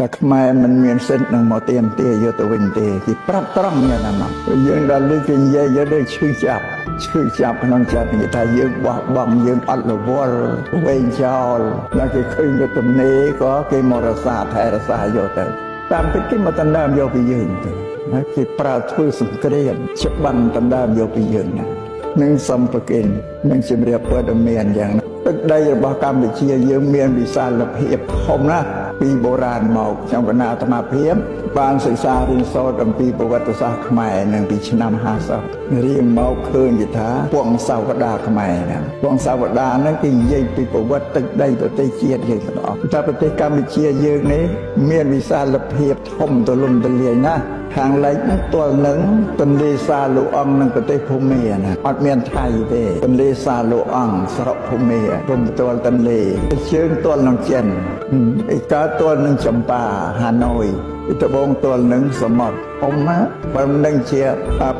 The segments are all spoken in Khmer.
តែខ្មែរមិនមានសិទ្ធិនឹងមកទាមទារយកទៅវិញទេគេប្រាប់ត្រង់យ៉ាងណាមកយើងដល់លើគេនិយាយយកដូចឈឺចាប់ឈឺចាប់ក្នុងចិត្តគេថាយើងបោះបង់យើងអត់រវល់វែងចោលដល់គេឃើញទៅទំនេរក៏គេមករសាថែរសាយកទៅតាមពិតគេមកដណ្ដើមយកពីយើងទៅហើយគេប្រើធ្វើសង្គ្រាមច្បាំងដណ្ដើមយកពីយើងណានឹងសំប្រគិននឹងជំរាបព័ត៌មានយ៉ាងណាទឹកដីរបស់កម្ពុជាយើងមានវិសាលភាពធំណាស់ពីបុរាណមកខ្ញុំកណាអាត្មាភាពបានសិក្សារៀនសូត្រអំពីប្រវត្តិសាស្ត្រខ្មែរនឹងពីឆ្នាំ50រៀនមកឃើញគេថាពងសាវតាខ្មែរហ្នឹងពងសាវតាហ្នឹងគេនិយាយពីប្រវត្តិទឹកដីប្រទេសជាតិយើងទាំងអស់តែប្រទេសកម្ពុជាយើងនេះមានវិសាលភាពធំទូលំទូលាយណាស់ខាងលិចហ្នឹងទល់នឹងទន្លេសាលអង្គនឹងប្រទេសភូមាណាអត់មានថៃទេទន្លេសាលអង្គស្រុកភូមាព្រំទល់ទន្លេជើងទល់នឹងចិនឯកើតទល់នឹងចម្ប៉ាហាណូយត្បូងទល់នឹងសមុទ្រអ៊ំណាបើមិនដឹងជា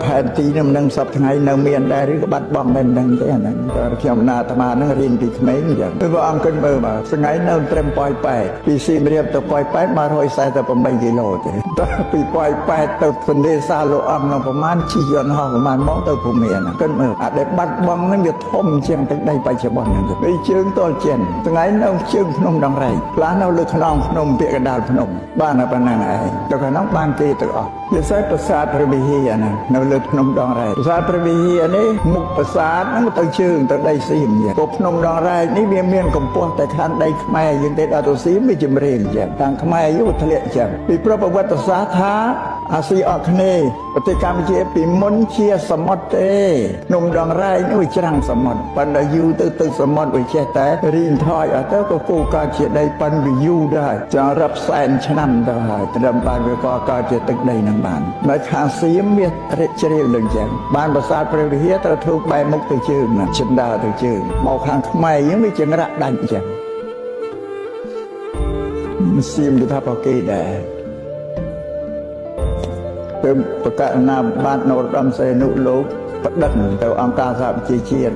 ផែនទីនឹងមិនដឹងសប្តាហ៍ថ្ងៃនៅមានដែរឬក៏បាត់បង់ដែរមិនដឹងទេអាហ្នឹងតែខ្ញុំណាអាត្មានឹងរៀនពីក្មេងអញ្ចឹងគឺព្រះអង្គគិតមើលមកថ្ងៃនៅត្រឹមប៉ោយប៉ែតពីសៀមរាបទៅប៉ោយប៉ែត148គីឡូទេតែពីប៉ោយប៉ែតទៅទន្លេសាលោកអង្គនោះប្រហែលជិះយន្តហោះប្រហែលមកទៅភូមិហ្នឹងគិតមើលអាដែលបាត់បង់ហ្នឹងវាធំជាងទឹកដីបច្ចុប្បន្នហ្នឹងទៅជើងទល់ចិនថ្ងៃនៅជើងភ្នំដងរែកខ្លះនៅលើខ្នងភ្នំពាក្យកណ្ដាលភ្នំបានតែប៉ុណ្ណឹងឯងទៅខាងនោះបានគេទាំងអស់ពិសេសប្រាសាទព្រះវិហារហ្នឹងនៅលើភ្នំដងរែកប្រាសាទព្រះវិហារនេះមុខប្រាសាទហ្នឹងទៅជើងទៅដីសៀមព្រោះភ្នំដងរែកនេះវាមានកម្ពស់តែខាងដីខ្មែរយើងទេដល់ទៅសៀមវាជំរាលចឹងខាងខ្មែរយើងធ្លាក់ចឹងពីព្រោះប្រវត្តិសាស្ត្រថាអាស៊ីអគ្នេយ៍ប្រទេសកម្ពុជាពីមុនជាសមុទ្រទេភ្នំដងរែកនេះវាច្រាំងសមុទ្រប៉ុន្តែយូរទៅទៅសមុទ្រវាចេះតែរីងថយអត់ទៅក៏គូកើតជាដីប៉ិនវាយូរដែរចង់រាប់សែនឆ្នាំទៅហើយត្រឹមបានវាក៏កើតជាទឹកដីនឹងបាននៅខាងសៀមវារិចជ្រាវនឹងចឹងបានប្រាសាទព្រះវិហារត្រូវធ្វើបែរមុខទៅជើងណាចិនដើរទៅជើងមកខាងខ្មែរយើងវាចង្រាក់ដាច់ចឹងសៀមគេថាប្រគេដែរទៅប្រកាសណាបាទនរោត្តមសីហនុលោកប្តឹងទៅអង្គការសហប្រជាជាតិ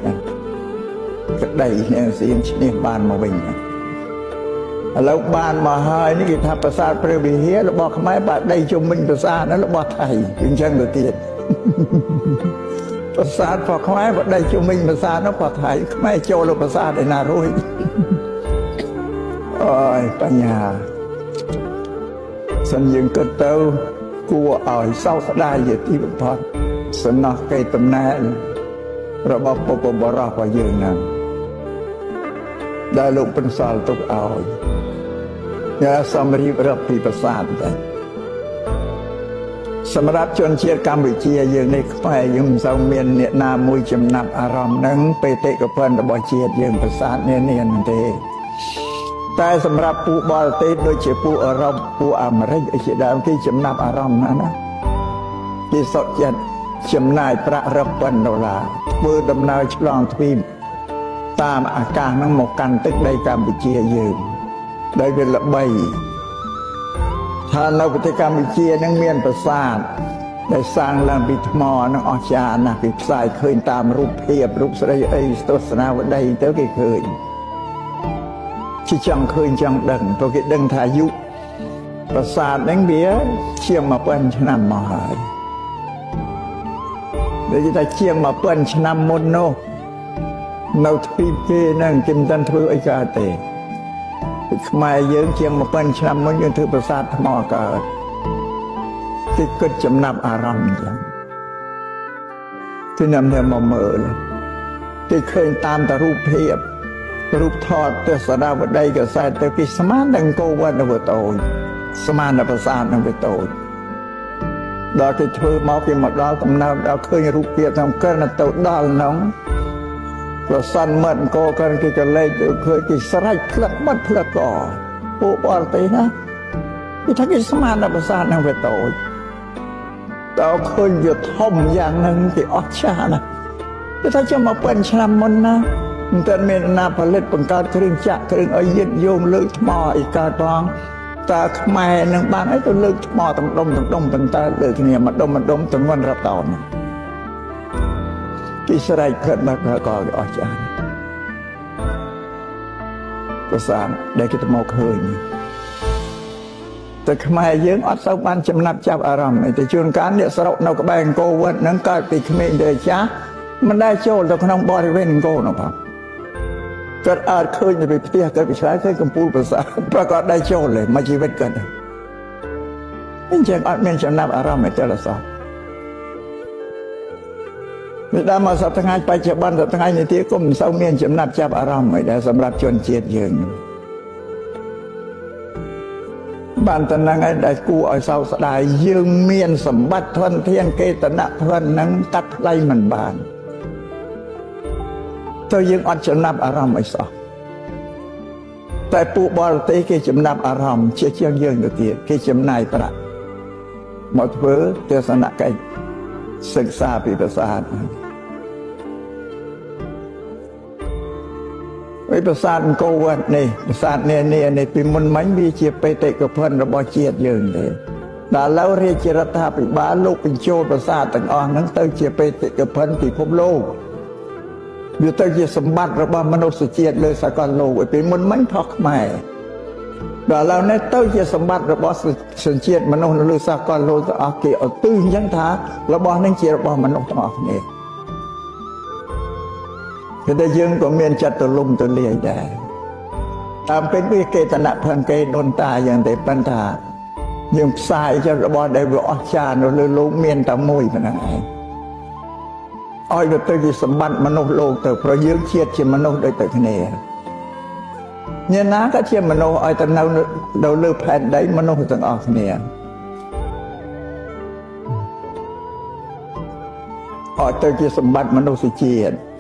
ក្តីនឹងសៀមឈ្នះបានមកវិញឥឡូវបានមកហើយនេះគេថាប្រាសាទព្រះវិហាររបស់ខ្មែរបាដីជុំវិញប្រាសាទហ្នឹងរបស់ថៃអញ្ចឹងទៅទៀតប្រាសាទរបស់ខ្មែរបដីជុំវិញប្រាសាទនោះរបស់ថៃខ្មែរចូលទៅប្រាសាទឯណារួចអូយបញ្ញាសិនយើងគិតទៅគួរឲ្យសោកស្ដាយជាទីបំផុតសំណោះកេរតំណែងរបស់បុព្វបុរសរបស់យើងហ្នឹងដែលលោកបន្សល់ទុកឲ្យញ៉ាសំរៀបរាប់ពីប្រាសាទតែសម្រាប់ជនជាតិកម្ពុជាយើងនេះខ្មែរយើងមិនសូវមានអ្នកណាមួយចំណាប់អារម្មណ៍នឹងបេតិកភណ្ឌរបស់ជាតិយើងប្រាសាទនានាហ្នឹងទេតែសម្រាប់ពួកបរទេសដូចជាពួកអឺរ៉ុបពួកអាមេរិកអីជាដើមគេចំណាប់អារម្មណ៍ណាស់ណាគេសុខចិត្តចំណាយប្រាក់រាប់ពាន់ដុល្លារធ្វើដំណើរឆ្លងទ្វីបតាមអាកាសហ្នឹងមកកាន់ទឹកដីកម្ពុជាយើងដែលវាល្បីថានៅប្រទេសកម្ពុជាហ្នឹងមានប្រាសាទដែលសាងឡើងពីថ្មហ្នឹងអស្ចារ្យណាស់គេផ្សាយឃើញតាមរូបភាពរូបស្រីអីទស្សនាវដ្តីទៅគេឃើញជាចង់ឃើញចង់ដឹងព្រោះគេដឹងថាអាយុប្រាសាទហ្នឹងវាជាង1000ឆ្នាំមកហើយដូចថាជាង1000ឆ្នាំមុននោះនៅទ្វីបគេហ្នឹងគេមិនទាន់ធ្វើអីកើតទេខ្មែរយើងជាង1000ឆ្នាំមុនយើងធ្វើប្រាសាទថ្មកើតគេគិតចំណាប់អារម្មណ៍អញ្ចឹងគេនាំតែមកមើលគេឃើញតាមតែរូបភាពរូបថតទស្សនាវដ្តីកសែតទៅគេស្មាននឹងអង្គរវត្តនៅវាតូចស្មានតែប្រាសាទនឹងវាតូចដល់គេធ្វើមកគេមកដល់កំណើតដល់ឃើញរូបភាពក្នុងកិនទៅដល់ក្នុងប្រសិនមិត្តអង្គរកិនគេក៏លេចទៅឃើញគេស្រែកផ្លឹកមាត់ផ្លឹកកពួកបរទេសណាគេថាគេស្មានតែប្រាសាទនឹងវាតូចដល់ឃើញវាធំយ៉ាងហ្នឹងគេអស្ចារ្យណាស់គេថាចាំ1000ឆ្នាំមុនណាមិនទាន់មានណាផលិតបង្កើតគ្រឿងចក្រគ្រឿងអីយឹតយោងលើកថ្មអីកើតផងតើខ្មែរនឹងបានអីទៅលើកថ្មទាំងដុំទាំងដុំប៉ុន្តែលើកគ្នាមួយដុំមួយដុំទម្ងន់រាប់តោនគេស្រែកផ្លិតមកក៏គេអស្ចារ្យប្រាសាទដែលគេទៅមកឃើញ តែខ្មែរយើងអត់សូវបានចំណាប់ចាប់អារម្មណ៍ទេជួនកាលអ្នកស្រុកនៅក្បែរអង្គរវត្តហ្នឹងកើតពីក្មេងទៅចាស់មិនដែលចូលទៅក្នុងបរិវេណអង្គរនោះផងគាត់អាចឃើញពីផ្ទះគាត់ពីឆ្ងាយឃើញកំពូលប្រាសាទប្រកបដែរចូលទេមកជីវិតគាត់អញ្ចឹងអត់មានចំណាប់អារម្មណ៍ទេលសោះវាដល់មកសប្តាហ៍ថ្ងៃបច្ចុប្បន្នសប្តាហ៍ថ្ងៃនេះទៀតក៏មិនសូវមានចំណាប់ចាប់អារម្មណ៍អីដែរសម្រាប់ជនជាតិយើងបានតែហ្នឹងឯងដែលគួរឲ្យសោកស្ដាយយើងមានសម្បត្តិធនធានកេតនៈធនហ្នឹងកាត់ថ្លៃមិនបានទៅយើងអត់ចំណាប់អារម្មណ៍អីសោះតែពួកបរទេសគេចំណាប់អារម្មណ៍ជាជាងយើងទៅទៀតគេចំណាយប្រាក់មកធ្វើទស្សនកិច្ចសិក្សាពីប្រាសាទវិប្រាសាទអង្គរវត្តនេះប្រាសាទនានានេះពីមុនមិញវាជាបេតិកភណ្ឌរបស់ជាតិយើងទេដល់ឥឡូវរាជរដ្ឋាភិបាលលោកបញ្ចូលប្រាសាទទាំងអស់ហ្នឹងទៅជាបេតិកភណ្ឌពិភពលោកវាទៅជាសម្បត្តិរបស់មនុស្សជាតិលើសកលលោកពីមុនមិញថោះខ្មែរដល់ឥឡូវនេះទៅជាសម្បត្តិរបស់សញ្ជាតិមនុស្សនៅលើសកលលោកទាំងអស់គេឧទ្ទិសអញ្ចឹងថារបស់នេះជារបស់មនុស្សទាំងអស់គ្នាគឺតែយើងក៏មានចិត្តទលំទលាយដែរតាមពេលវាកេតនៈផឹងគេដូនតាយ៉ាងទេប៉ុន្តែយើងផ្សាយចិត្តរបស់ដែលវាអស្ចារ្យនៅលើលោកមានតែមួយប៉ុណ្ណឹងឯងឲ្យវាទៅជាសម្បត្តិមនុស្សលោកទៅព្រោះយើងជាតិជាមនុស្សដូចតែគ្នាអ្នកណាក៏ជាមនុស្សឲ្យទៅនៅលើផែនដីមនុស្សទាំងអស់គ្នាឲ្យទៅជាសម្បត្តិមនុស្សជាតិ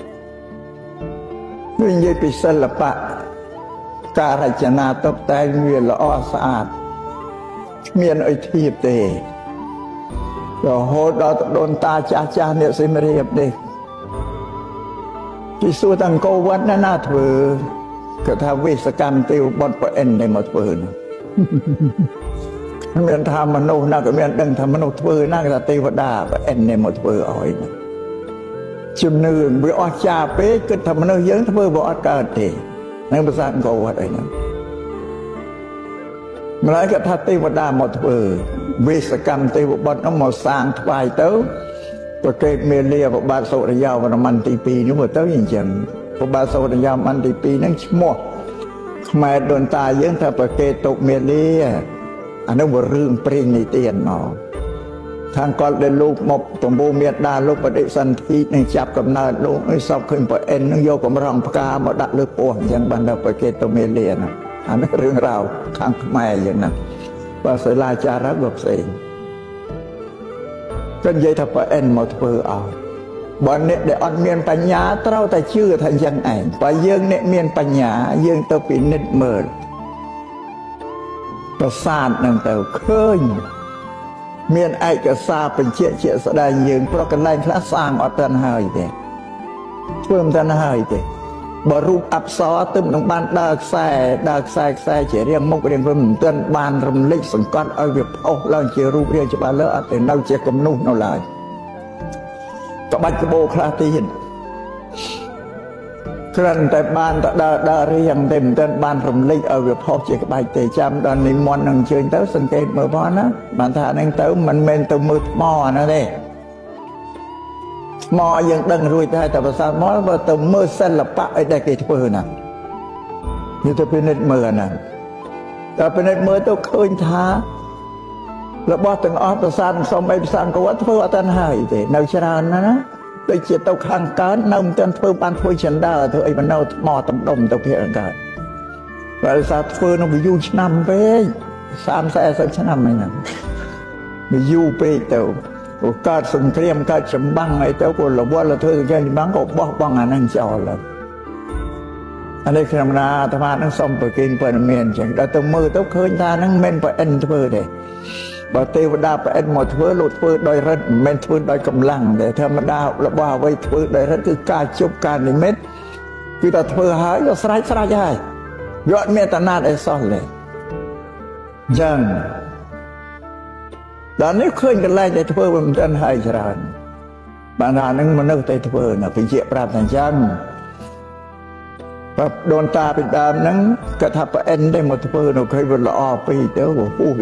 និយាយពីសិល្បៈការរចនាតុបតែងវាល្អស្អាតគ្មានអីធៀបទេរហូតដល់ដូនតាចាស់ចាស់អ្នកសៀមរាបនេះគេសួរតាអង្គរវត្តណាធ្វើគាត់ថាវិសកម្មទេវបុត្រប្រអិនដែលមកធ្វើនោះមានថាមនុស្សណាក៏មានដឹងថាមនុស្សធ្វើណាគេថាទេវតាប្រអិននេះមកធ្វើឲ្យជំនឿវាអស្ចារ្យពេកគិតថាមនុស្សយើងធ្វើវាអត់កើតទេនឹងភាសាអង្គរវត្តអីហ្នឹងម្ល៉េះគាត់ថាទេវតាមកធ្វើវិសកម្មទេវបុត្រនោះមកសាងថ្វាយទៅប្រកេតមេលាព្រះបាទសុរិយោវរ្ម័នទី2នោះទៅអញ្ចឹងព្រះបាទសុរិយោវរ្ម័នទី2ហ្នឹងឈ្មោះខ្មែរដូនតាយើងថាប្រកេតតុមេលាអានោះវារឿងព្រេងនិទានមកខាងគាត់ដែលលោកមកប្រមូលមេដាលោកបដិសន្ធិនឹងចាប់កំណើតលោកឲ្យសពឃើញប្រអិននឹងយកកម្រងផ្កាមកដាក់លើពោះអញ្ចឹងបានដល់ប្រកេតតុមេលាណាអានេះរឿងរ៉ាវខាងខ្មែរយ៉ាងណាបើសិលាចារឹកវាផ្សេងគាត់និយាយថាប្រអិនមកធ្វើឲ្យបើអ្នកដែលអត់មានបញ្ញាត្រូវតែជឿថាអញ្ចឹងឯងបើយើងអ្នកមានបញ្ញាយើងទៅពិនិត្យមើលប្រាសាទនឹងទៅឃើញមានឯកសារបញ្ជាក់ជាក់ស្ដែងយើងព្រោះកន្លែងខ្លះសាងអត់ទាន់ហើយទេធ្វើមិនទាន់ហើយទេបើរូបអប្សរទើបនឹងបានដើរខ្សែដើរខ្សែខ្សែជារាងមុខរាងវិញមិនទាន់បានរំលេចសង្កត់ឲ្យវាផុសឡើងជារូបរាងច្បាស់លើអត់ទេនៅជាគំនូសនៅឡើយក្បាច់ក្បូរខ្លះទៀតគ្រាន់តែបានទៅដើរដើររៀងទេមិនទាន់បានរំលេចឲ្យវាផុសជាក្បាច់ទេចាំដល់និមន្តនឹងអញ្ជើញទៅសង្កេតមើលផងណាបានថានឹងទៅមិនមែនទៅមើលថ្មហ្នឹងទេថ្មយើងដឹងរួចដែរតែភាសាមកបើទៅមើលសិល្បៈអីដែលគេធ្វើណានេះទៅពិនិត្យមើលអាហ្នឹងតែពិនិត្យមើលទៅឃើញថារបស់ទាំងអស់ប្រាសាទសំអីប្រាសាទអង្គរធ្វើអត់ទាន់ហើយទេនៅច្រើនណាស់ណាដូចជាទៅខាងកើតនៅមិនទាន់ធ្វើបានធ្វើចិន្តាធ្វើអីបណ្ដោថ្មតំដុំទៅភាគខាងកើតបើសារធ្វើនោះវាយូរឆ្នាំពេក30 40ឆ្នាំហ្នឹងវាយូរពេកទៅក៏កើតសង្គ្រាមកើតចម្បាំងអីទៅក៏រវល់ធ្វើសង្គ្រាមចម្បាំងក៏បោះបង់អាហ្នឹងចោលហើយអានេះខ្ញុំណាអាត្មានឹងសុំប្រគិនព័ត៌មានអញ្ចឹងដល់ទៅមើលទៅឃើញថាហ្នឹងមិនមែនប្រអិនធ្វើទេបើទេវតាប្រអិនមកធ្វើលោកធ្វើដោយរិទ្ធមិនមែនធ្វើដោយកម្លាំងទេធម្មតារបស់អ្វីធ្វើដោយរិទ្ធគឺការជប់ការនិមិត្តគឺតែធ្វើហើយក៏ស្រេចស្រេចហើយវាអត់មានតំណាតអីសោះទេអញ្ចឹងដល់នេះឃើញកន្លែងដែលធ្វើវាមិនទាន់ហើយច្រើនបានថាហ្នឹងមនុស្សតែធ្វើណាបញ្ជាក់ប្រាប់ថាអញ្ចឹងបើដូនតាពីដើមហ្នឹងគាត់ថាប្រអិនទេមកធ្វើនៅឃើញវាល្អពេកទៅហួស